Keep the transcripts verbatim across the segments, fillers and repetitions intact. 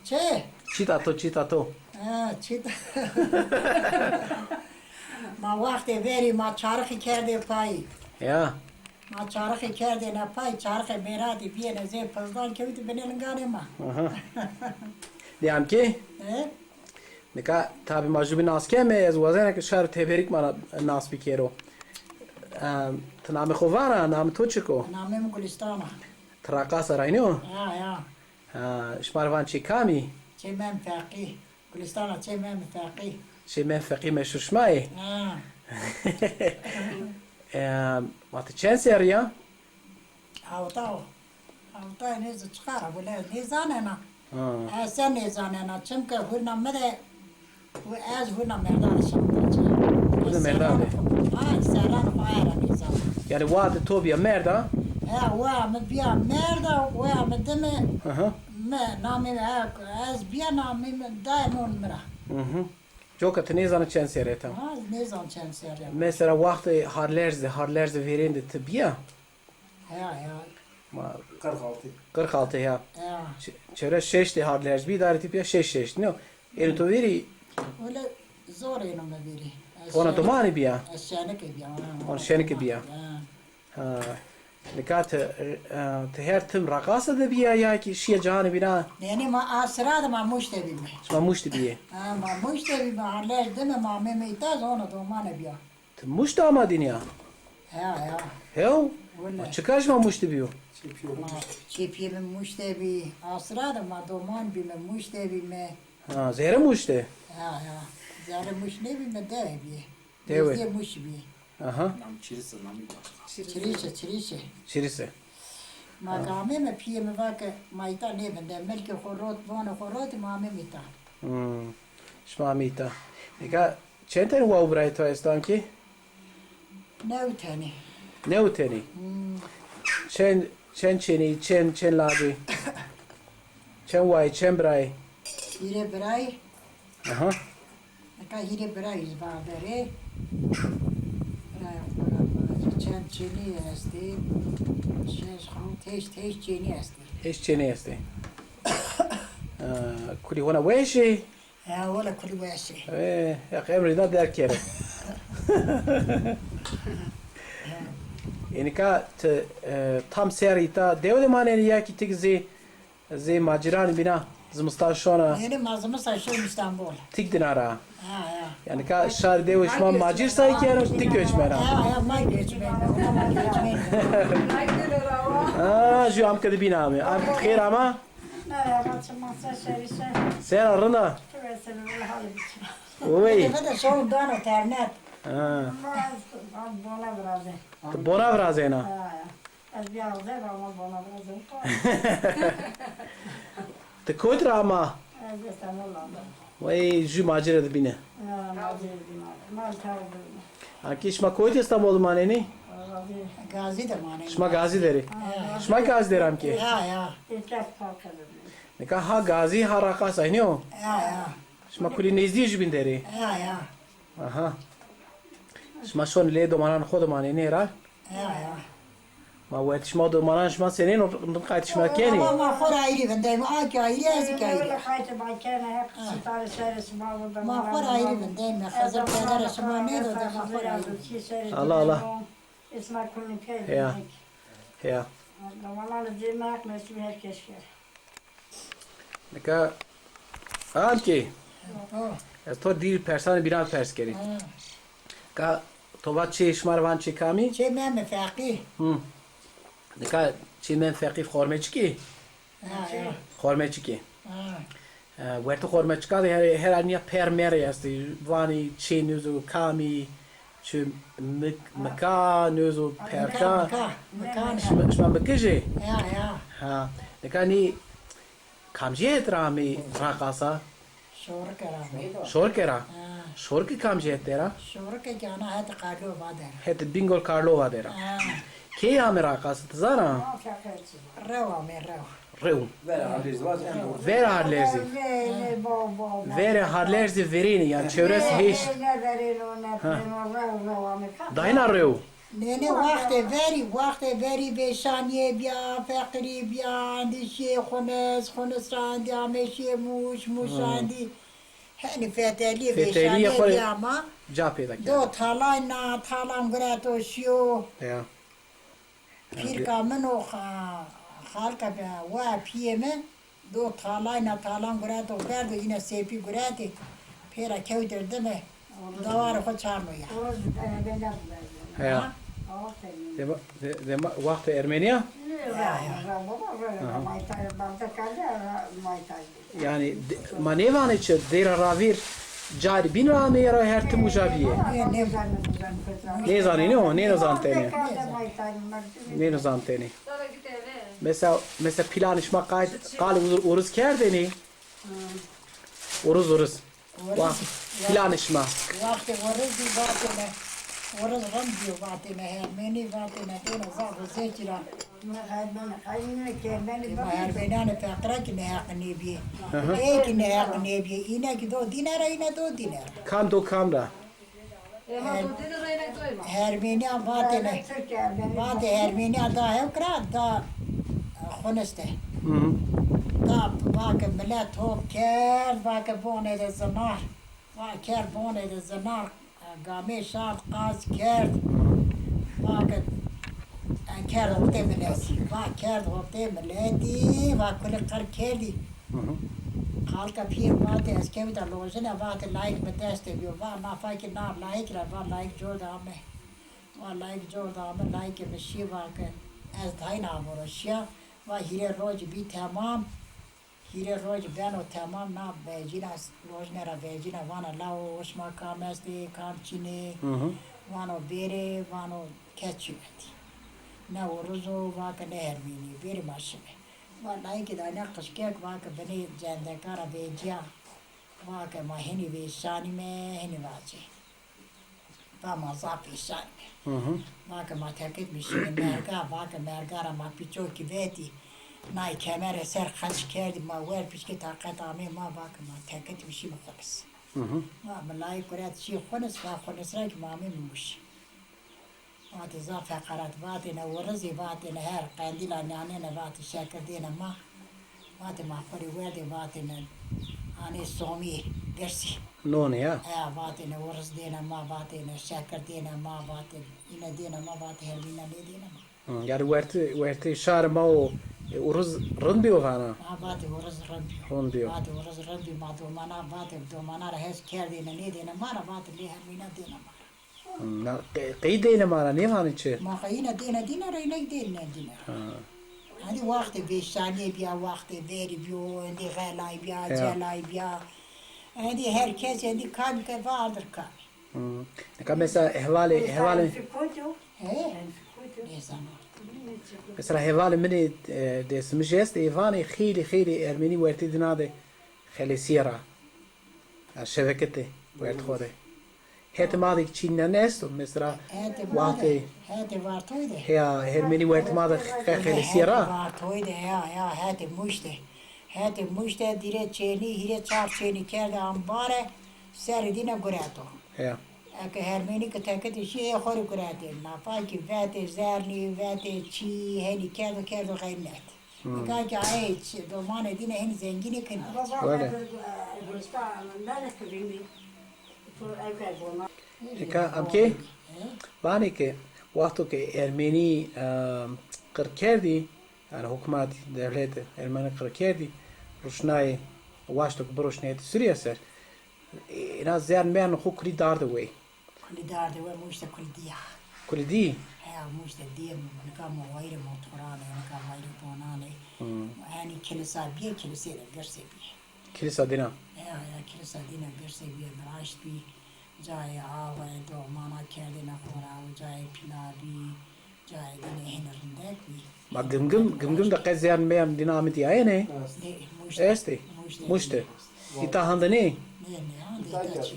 Çi? Çîta to, çîta to. Ha, çîta. Ma wextê verî ma çarixî kerdê payî. Ya. Ma çarixî kerdêne pay, çarixê mêradî bîyêne zê pizdan kewtî binê linganê ma. Aha. Diyam ki? E? Nika tabî ma jûbî nas keme, ez wazena ke şar teberîk ma nas bikero. Em, ti namê xo vana, namê to çik o? Namê mi Gulîstan a. Ti raqasa ra yînî yo? Ya, ya. Ha, şima rê van çê kamî? Çê Mem Feqî. Gulîstana çê Mem Feqî. Çê Mem Feqî meşhur şima yê? Ha. Em, ma ti çend serrî ya? Hawta o. Hawta nêzî çiqar a, wele nêzanena. Ha. Ez se nêzanena, çimke hurna mi de, ez hurna merdan şanda çi. Hurna merdan de. Ha, serran xo era nêzan. Yani wa de to bîya merda? Ha, wa mi bîya merda, wa mi dime, aha, mi namê mi, ha, ez bîya namê mi dayê non mi ra. Hı hı. Coka ti nêzana çend serrî ta? Ha, nêzan çend serrî ya. Mesela wextê harlerz de, harlerz verên de ti bîya? Ya, ya. Ma qirx altı. Qirx altı ya. Ya. Ç-, çewres şeştî harlerz bî, darê ti pîya şeş şeştî, no? Êno to vîrî? Wele zor êno mi vîrî. Ona domanî bîya? Ez şenike bîya, ona. Ona şenike bîya. Ya. Ha. Nika ti, e, ti her tim raqasa de bîya ya ki şîya cihanê bîna? Nê, nê, ma asira de ma Mûş de bîme. Şima Mûş de bîyê? Ha, ma Mûş de bîme, harlerz dime ma ameyme îta, zona domane bîya. Ti Mûş de ama dinya? Ya, ya. Hew? Wele. Ma çi kar şima Mûş de bîyo? Ma çê pîyê mi Mûş de bî. Asra de ma doman bîme, Mûş de bîme. Ha, zerrê Mûş de? Ya, ya. Zerrê Mûş nêbîme, dewe bî. Dewe. Nêzdîyê Mûş bî. Aha. Nam Çirîs a, namî başka. Çirîs a, Çirîs a. Çirîs a. Ma gamê mi, pîyê mi va ke ma îta nêbinde. Milkê xo rot, bonê xo rot, ma amê mi îta. Hmm. Şima amê îta. Nika çend tenî wa û birayê to estan ki? New tenî. New tenî? Hmm. Çend, çend çênî, çend, çend lajî? Çend wayî, çend birayî? Hîrê birayî. Aha. Nika hîrê birayî zî va verê. Birayê xo ra vajî, çend çênî estê? Şeş, hewt, heşt, heşt çênî estê. Heşt çênî estê. Ee, kulî hona weş ê? Ya, wele kulî weş ê. Ee, heq emrê da derg kero. Ê nika ti, e, tam serrî îta dewe de manenî ya ki ti zî, zî macîranî bîna zimistan şona? Nê, nê, ma zimistan şon Îstanbul. Tik dina ra? Ha, ya. Yanî ka şar dewe şima macîr say kero, ti göçmen a? Ya, ya, ma göçmen. Ma göçmen. Ha, ju amke de bîna amê. Amke xêr ama? Merhaba, çiman se şerî se. Sera, rind a? Tu veselî, wele halî biçim. Oy. Eve de şow dano ternet. Ha. Ma ez, ez bona virazê. Ti bona virazêna? Ha, ya. Ez bîya Rize ra, ma bona virazê. Ti kotî ra ama? Ez Îstanbul ra. Wey, jû macîre de bîne. Ha, macîre bîne. Ma taw bîne. Ankî şima kotî Îstanbul de manenî? Gazî de manenî. Şima Gazî der ê? Ha. Şima Gazî der amkî? Ya, ya. Nika ha Gazî ha Raqas aynî yo? Ya, ya. Şima kulî nêzdî jûbîn der ê? Ya, ya. Aha. Şima şon lê domanan xo de manenî ra? Ya, ya. Ma wet şima domanan şima senên o qayt şima kenî? Ma, ma xo ra ayrî vindeyme, a ki ayrî, ez ki ayrî. Qayt ma kene, hep sitare şerê şima. Ma xo ra ayrî vindeyme, Xizir peder şima nêdo de ma xo ra ayrî. Allah, Allah. Esma kulî pey. Ya. Ya. Domanan zî mek mesûl her kes kere. Nika, amkê, ez to dîr persanê bînan pers kerî. Ha. Ka to va çê şima rê van çê kamî? Çê Meme Feqî. Hı. Nika çê Meme Feqî Xormeçikî? Ha, ya. Xormeçikî. Ha. E, wertê Xormeçikan de her, her anîya per merê estê. Vanî çê nêzo kamî, çê mik-, mika, nêzo perka. Mika, mika, mika. Şima, şima mikij ê? Ya, ya. Ha. Nika nî kamcî het ra amê Raqasa? Şorike ra. Şorike ra? Ha. Şorike kamcî het der a? Şorike ki ana het Karlova der. Het Bingöl Karlova der a. Ha. Key amê Raqasa, ti zana? Rew amê, rew. Rew. Vera Harlerzî. Vera Harlerzî. Vera Harlerzî verênî, yanî çewres heşt. Ha. Dayna rew. Nê, nê, wextê verî, wextê verî vêşanîye bîya, feqîrî bîya, endî şîyê Xunis, Xunis ra endî ame şîyê Mûş, Mûş ra endî henî fetelîye, fetelîye vêşanîye bîya ma. Ca peyda kerd. Do talayna, talan gureto şîyo. Ya. Pîrka min û xa-, xalka be, wa pîyê mi do talayna, talan gureto berdo, îne sêpî guretê, pêra kewtê dime, dawarê xo çarno ya. Heya. Ha? Dema, de-, dema, wextê Ermenîya? Ya, ya. Aha. Yanî, de-, ma nêvanê çi, dêra ravîr carî bîn ra ameyê ra her tim uca bîyê? Nê, nê. Nêzanê, nê o, nêno zantêne. Nêno zantêne. Mesela, mesela pîlanê şima qayt, qalê uruz, uruz kerdêne? Uruz, uruz. Wa, pîlanê şima. Wextê uruzî vatêne, uruz rind bîyo vatêne, hermenî vatêne, dêne zaf û zêkî ra. Ema hermenîyanê feqîra kî neheq nêbîyê. Ê kî neheq nêbîyê. Îne kî do dîne ra, îne do dîne ra. Kam do kam ra? Hermênîya vatêne, vatê hermênîya da hewk ra, da Xunis de. Da, va ke milet hop kerd, va ke bonê de zinar. Va kerd bonê de zinar, gamê şart qaz kerd. Va ke kerd hoptê miletî. Va kerd hoptê miletî, va kulî qir kerdî. Xalka pîyê vatê ez kewta lojine, vatê layik mi dest de bîyo. Va nafa kî na layik ra, va layik cor de ame. Va layik cor de ame, layikê mi şî, va ke ez tayna amoro şîya. Va hîrê rocî bî temam. Hîrê rocî beno temam, na vecîna, lojine ra vecîna, vana lawo, o şima kam estê, kam çin ê? Vano bêrê, vano kes çin etî. Ne uruz o, va ke ne hermênî, bêrê ma şime. Va layikê de ne qijkek, va ke binê cendeka ra vecîya. Va ke ma henî vêşanîme, henî vacê. Va ma zaf vêşanîme. Va ke ma tekit mi şîme merga, va ke merga ra ma pîçokî vetî. Nay kemere ser qenc kerdî, ma wer pîçkî taqet amê ma, va ke ma tekit mi şîme Xunis. Va mi layik guret şî Xunis, va Xunis ra kî ma amê mi Mûş. Vatê zaf feqerat, vatêne urizî, vatêne her qendîla nîyanêne, vatê şekir dêne ma. Vatê ma xo rê werdê, vatêne anê somî girsî. Nonê ya? E, vatêne uriz dêne ma, vatêne şekir dêne ma, vatê îne dêne ma, vatê hermîna nêdêne ma. Hı, yanî wertê, wertê şarê ma o, e, uriz rind bîyo vana? Ha, vatê uriz rind bîyo. Rind bîyo. Vatê uriz rind bîyo, ma domana, vatê domana ra hes kerdêne, nêdêne ma ra, vatê lê hermîna dêne ma ra. Na, qe-, qey dêne ma ra, nêvanê çi? Ma qey îna dêne dîne ra, îna dêne dîne ra. Ha. Hendî wextê vêşanîye bîya, wextê verî bîyo, hendî xelay bîya, ya, celay bîya. Hendî her kes hendî kamî ke va ardir kamî. Hmm. Nika mesela hevalê, hevalê. He? Nêzana. Mesela hevalê min ê, e, Dêsimijî est, ê vanê xeylê, xeylê ermenî wertê dîna de xelesîye ra. Ya şevekete wert xo de. Hetê ma de kî çînînan esto, mesela. Hetê ma de, hetê Vartoy de. Heya, hermenî wertê ma de qe-, qelesîye ra. Hetê Vartoy de, ya, ya, hetê Mûş de. Hetê Mûş de dîre çênî, hîrê çar çênî kerde ambare, serê dîne gureto. Heya. Eke hermenî ke tekitê şî, ê xo rê guretê. Nafa kî vetê zernî, vetê çî, henî kerdo, kerdo xeynet. Hmm. Nika ki ay ç-, domanê dîne hîn zengînî kî na. Öyle. Nika amkê vanê ke wexto ke ermenî, e, qir kerdî, yanî hukmat, dewlet ermenî qir kerdî, ruşnayê, waşto ke biruşnê hetê Sûrîye ser. Êna zern mern xo kulî darde wey. Kulî darde we, Mûş de kulî dîya. Kulî dî? He, Mûş de dîye, nika ma wayîrê motoran ê, nika wayîrê bonan ê. Hmm. Henî kilisa bîye, kilisê de girsê bîye. Kilisa dîna? He, ya, kilisa dîna girsê bîye, viraşt bî. Cayê awe, domana kerdêne xo ra, û cayê pîna bî. Cayê dîne hêne rindek bî. Ma Gimgim, Gimgim de qe zern mern dîna amî dîyayene? Nê, Mûş de. Estê? Mûş de. Mûş de. Îta hande nê? Nê, nê, hande îta çi.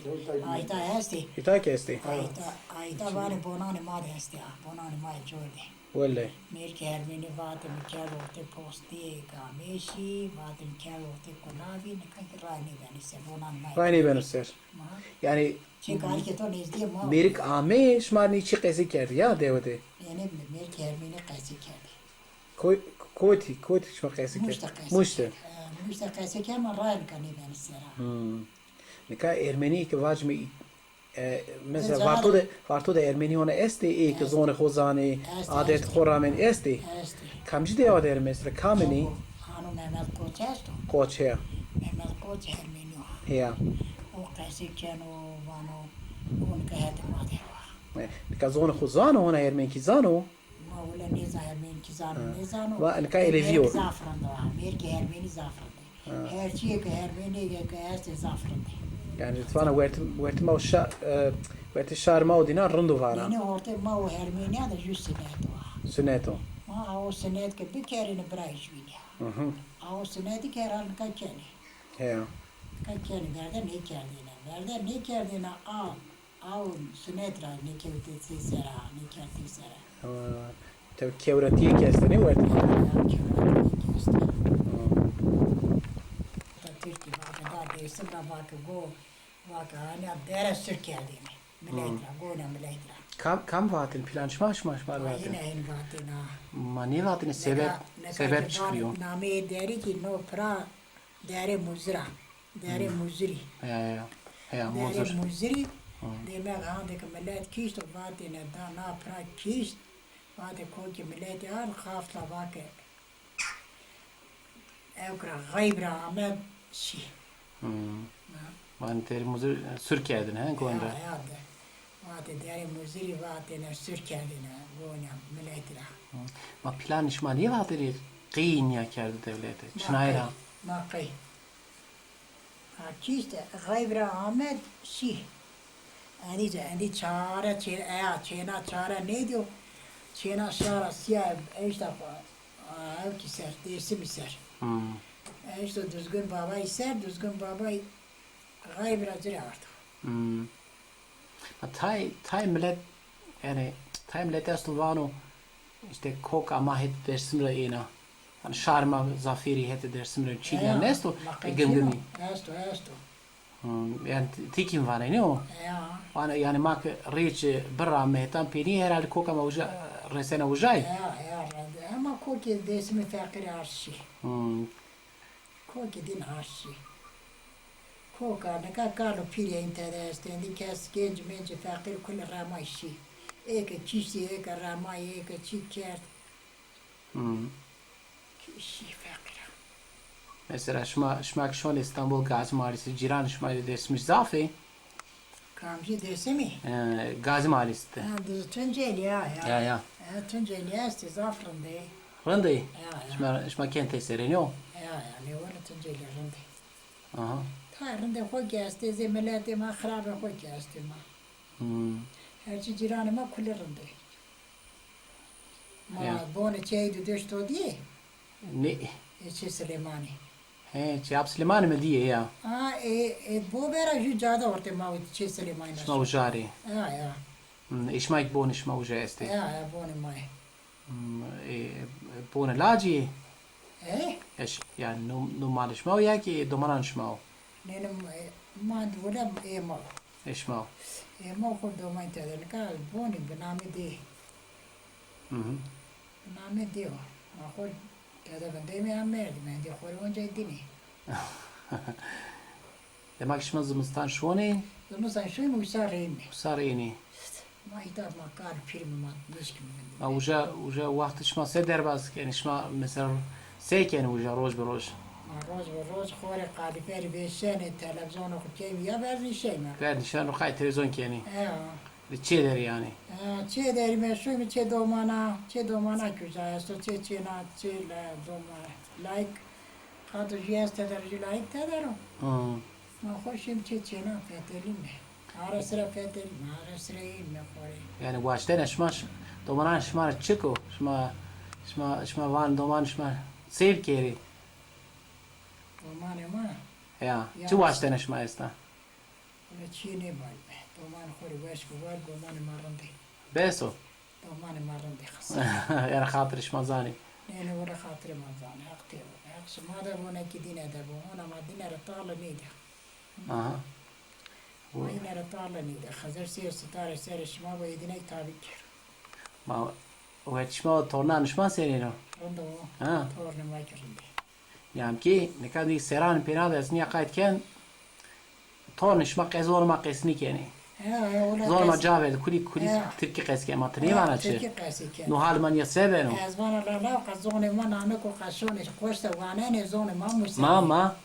A, îta estê. Îta kî estê. A, îta, a, îta vanê bonanê ma de estê, a, bonanê ma yê cor de. Wele. Mêrkê Hermênî vatê mi kerd ortê postî, gamêşî, vatê mi kerd ortê kunavî, nika kî ray nêbeno ser, bonan ma. Ray nêbeno ser. Ma. Yanî. Çê kalikê to nêzdîyê ma. Mêrik amê, şima nî çi qesî kerdî ya dewe de? Yanî mêrkê Hermênî qesî kerdî. Ko-, kotî, kotî şima qesî kerdî? Mûş de qesî kerdî. Mûş de. Mûş de qesî kerd, ma ray nika nêbeno ser a. Hmm. Nika ermenî ke vacime E, mesela Varto de, Varto de ermenî hona estê, ê ke zonê xo zanê, adetê xo ramenê estê? Estê. Kamcî dewa de ermenî estê, kamênî? Ano Mehmet Koç esto. Koç heya. Mehmet Koç ermenî yo. Heya. O qesê keno, vano, o nika hetê ma de wa. E, nika zonê xo zano, hona ermenîkî zano? Ma wele nêza hermênî kî zano nêzano. Va nika elevî yo. Zaf rind o ha. Mêrkê hermênî zaf rind ê. Her çîyê ke hermênî ke estê zaf rind ê. Yanî ti vana wertê, wertê ma û şa-, e, wertê şarê ma û dîna rind o vana. Yanî ortê ma û hermênîya de jû sinet o ha. Sinet o. Ma awo sinet ke bikerîne bira hîç bînî ya. Awo sinetî ke ra nika kenê. Heya. Nika kenê, verde nêkerdêne. Verde nêkerdêne a Aw sinet ra nêkewtê ser a, nêkerdê ser a. Ha, tabi kewratîyê kî estê nê wertê ma. Ya, kewratîyê kî estê. Atatürkî vake da Dêrsim ra vake go, vake hanîya dere sur kerdêne. Milet ra, gona milet ra. Kam, kam vatêne, pîlan şima, şima, şima ra vatêne? Hîna hîn vatêne. Ma nêvatêne sebeb, sebeb çik bîyo? Nameyê derî kî no pira Derê Muzir a. Derê Muzirî. Heya, heya. Heya, Muzir. Derê Muzirî. Demek hande ke milet kişt û vatêne da na pira kişt. Vatê kokê miletî ard, xaft ra vake ewk ra xeyb ra amed şî. Vanê Derê Muzir sur kerdêne, he, gonî ra. Heya, heya de. Vatê Derê Muzirî vatêne sur kerdêne, gonî miletî ra. Ma pîlanê şima nêvatêne qey nîya kerde dewlete? Çinayê ra? Ma qey. Ha, kîşte, xeyb ra amed, şî. Endî, endî çare, çê-, eya, çêna çare nêdîyo. Çêna şara sîya eşta xo, a, ewkî ser, Dêrsimî ser. Eşto Duzgin Babayî ser, Duzgin Babayî xeyb ra ci rê ardo. Ma tay, tay milet, yanî, tay milet esto vano, îşte, koka ma hetê Dêrsim ra êna. Yanî, şarê ma zafêrî hetê Dêrsim ra çî nîya nêesto, e, Gimgimî. Esto, esto. Hmm, yanî, ti, ti kî vanê, nê o? Ya. Vana, yanî, ma ke rêç birra mehtan pênî, herhalde koka ma uca, resena ucayî? Ya, ya, hema kokê Dêrsimî feqîrî ard şî. Hmm. Kokê dîn ard şî. Koka nika kal û pîrê hîn tede estê. Endî kes genc menc feqîr kulî remay şî. Ê ke kiştî, ê ke remay, ê ke çî kerd. Hmm. Kî şî feqîra. Mesela şima, şima ke şonê Îstanbul, Gazî Mahallesî, cîranê şima de Dêrsimij zaf ê? Kamcî Dêrsimî? E, Gazî Mahallesî de. Ha, di Tuncelî ya, ya. Ya, ya. E, Tuncelî estê, zaf rind ê. Rind ê? Ya, ya. Şima, şima kentê serê nîyo? Ya, ya, lêweno Tuncelî rind ê. Aha. Tayê rindê xo kî estê, zê miletê ma, xirabê xo kî estê ma. Hmm. Her çî cîranê ma kulî rind ê. Ma bonê çê Eydû dêş to dîyê? Nê. Ê çê Silêmanî. He, çê Ap Silêmanî mi dîyê ya. Ha, ê, ê bo vera jû cade ortê ma û çê Silêmanî. Şima uca rê. Ya, ya. Hmm, ê şima kî bonê şima uca estê? Ya, ya, bonê ma yê. Hmm, ê, bonê lacî yê? He? Eş, yanî no, no malê şima o ya kî domanan şima o? Nê, nê, ma, ma wele ê ma o. Ê şima o. Ê ma xo domanî tede. Nika bonî bi namê dê. Hı hı. Bi namê dê o. Ma xo tede vindeyme ya merdîme. Endî xo rê oncay dînê. Dema ke şima zimistan şonê? Zimistan şoyme, usa reyme. Usa reynê. Ma îta ma kar pîrme, ma nişkîme vindîme. Ma uca, uca wextê şima se derbaz kenê? Şima mesela se kenê uca roj bi roj? Ma roj bi roj xo rê qaliferî vêşenê, televîzyonê xo keyme ya verzîşeyme. Verzîşen ro qay televîzyon kenê? Ya. Di çê derî yanî? Ya, çê derîme, şoyme çê domana, çê domana kî uca esto, çê çêna, çê la-, doma, layik. Qado jû est teder, jû layik teder o. Hı. Ma xo şîm çê çêna fetelîme. Ara sira fetelîme, ara sira ême xo rê. Yanî waştene şima ş-, domanan şima ra çik o? Şima, şima, şima van doman şima seyr kerê? Domanê ma? Ya, ya. Çi waştene şima esta? Wele çîyê nêvanîme. Domanê xo rê weş biwar, domanê ma rind ê. Bes o. Domanê ma rindê Xizir. Yanî xatirê şima zanê. Nê, nê, wele xatirê ma zanê. Heq tê bo. Heq şima de bo, ne kî dîne de bo. Hona ma dîne rê tale nêdî. Aha. Ma îne rê tale nêdî. Xizir sêr sitarê serê şima bo, ê dîne tabî kero. Ma werdî şima, tornanê şima senên o? Rind o. Ha. Tornê ma kî rind ê. Yanî ki, nika dî seran pêna de ez nîya qayt ken, tornê şima qe zonê ma qesî nêkenê. Ya, ya, wele. Zonê ma qesî ca ver de kulî kulî, ya, tirkî qesî kenê. Ma ti nêvana çi? Tirkî qesî kenê. No hal ma nîya se beno? Ez vana la la, qe zonê ma nanik o, qe şonê qoşte wanenê, zonê ma musê. Ma, ma.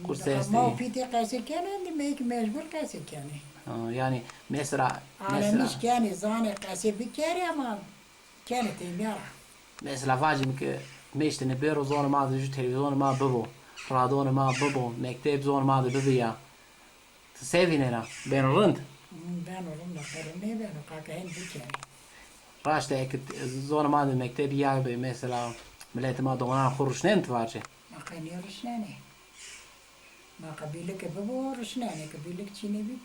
Qurse estê. Ma û pîtê qesî kenê, dî meyk mecbur qesî kenê. Ha, yanî mesela, mesela. Alemîş kenê, zanê qesî bikerê ama kenê têmîya ra. Mesela vacîme ke meştene bêro zonê ma de jû televîzyonê ma bibo, radonê ma bibo, mekteb zonê ma de bibîya. Ti se vînena? Beno rind? Hmm, beno rind, qe rind nêbeno, qaka hên bikerê. Raşte eke zonê ma de mektebî ya be, mesela miletê ma domananê xo ruşnen ti vacê? Ma qe nêruşnenê. Ma qe bîlike bibo ruşnenê, ke bîlik çînê bî,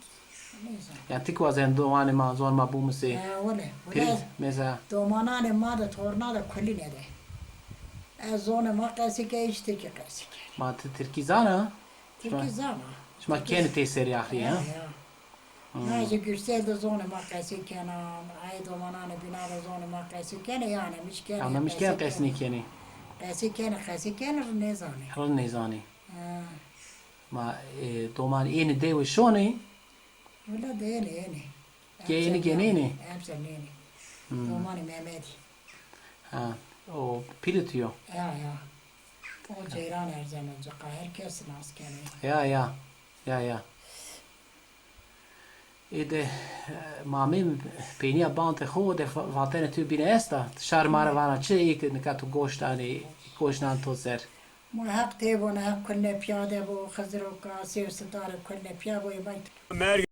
nêzan. Yanî ti kî wazen domanê ma, zonê ma bimusê? Ya, wele, wele. Pirî, mesela. Domananê ma de, torna de kulîne de. Ez zonê ma qesî ke, îş tirkî qesî ke. Ma ti tirkî zana? Tirkî zana. Şima kenê têserî axirî, ha? Ya, ya. Hmm. Na jî Gürsel de zonê ma qesî kena, ay domananê bîna de zonê ma qesî kenê, yanî miş kenê. Yanî miş kenê, qesî nêkenê. Qesî kenê, qesî kenê, rind nêzanê. Rind nêzanê. Ha. Ma, e, doman ênê dewe şonê? Wele de ênê, ênê. Ke ênê, genênê? Emser nênê. Hmm. Domanê Mehmetî. Ha, o pîlê to yo? Ya, ya. O ceyran erzeno ci qa, her kes nas kenê. Ya, ya. Ya, ya. Ê de, e, ma ameyme peynîya bantê xo de, va-, vatene to bîne esta. Ti şarê ma ra vana çi, ê ke nika to goş danê, goş nan to ser. Ma Heq tê bo, ne Heq kulne pîya de bo, Xiziro ka, sêr sitarê kulne pîya bo, ê ma. Merg